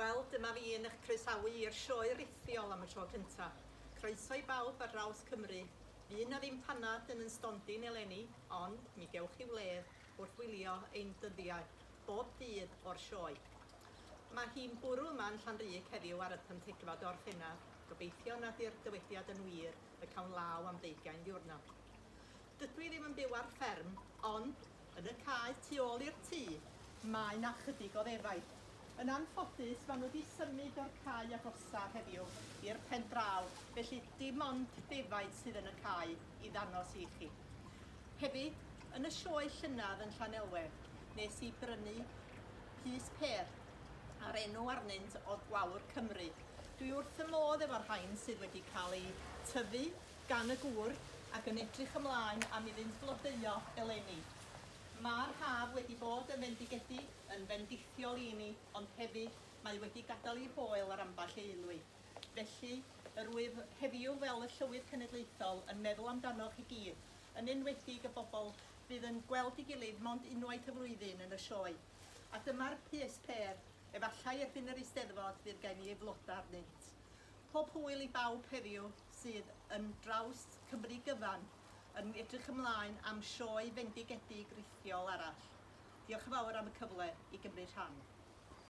Wel, dyma fi yn eich croesawu i'r sioe rithiol am y tro cynta. Croeso i bawb ar draws Cymru. Fydd 'na ddim panad yn 'yn stondin eleni, ond mi gewch chi wledd wrth wylio ein dyddiau bob dydd o'r sioe. Mae hi'n bwrw yma yn Llanrug heddiw ar y pymthegfed o Orffennaf. Gobeithio nad yw'r dywediad yn wir y cawn law am ddeugain ddiwrnod. Dydw i ddim yn byw ar fferm, ond yn y cae tu ôl i'r tŷ mae 'na chydig o ddefaid. Yn anffodus, maen nhw 'di symud o'r cae agosa heddiw i'r pen draw, felly dim ond defaid sydd yn y cae i ddanos i chi. Hefyd, yn y sioe llynedd yn Llanelwedd, nes i brynu pys pêr, a'r enw arnynt oedd Gwawr Cymru. Dwi wrth fy modd efo'r rhain sydd wedi cael eu tyfu gan y gŵr ac yn edrych ymlaen am iddynt flodeuo eleni. Mae'r haf wedi bod yn fendigedig, yn fendithiol i ni, ond hefyd mae wedi gadael ei hoel ar ambell aelwyd. Felly, yr wyf heddiw fel y Llywydd Cenedlaethol yn meddwl amdanoch i gyd, yn enwedig y bobl fydd yn gweld ei gilydd mond unwaith y flwyddyn yn y sioe. A dyma'r pys pêr, efallai erbyn yr Eisteddfod fydd gen i ei flodau arnynt. Pob hwyl i bawb heddiw sydd yn draws Cymru gyfan yn edrych ymlaen am sioe fendigedig rithiol arall. Diolch yn fawr am y cyfle i gymryd rhan.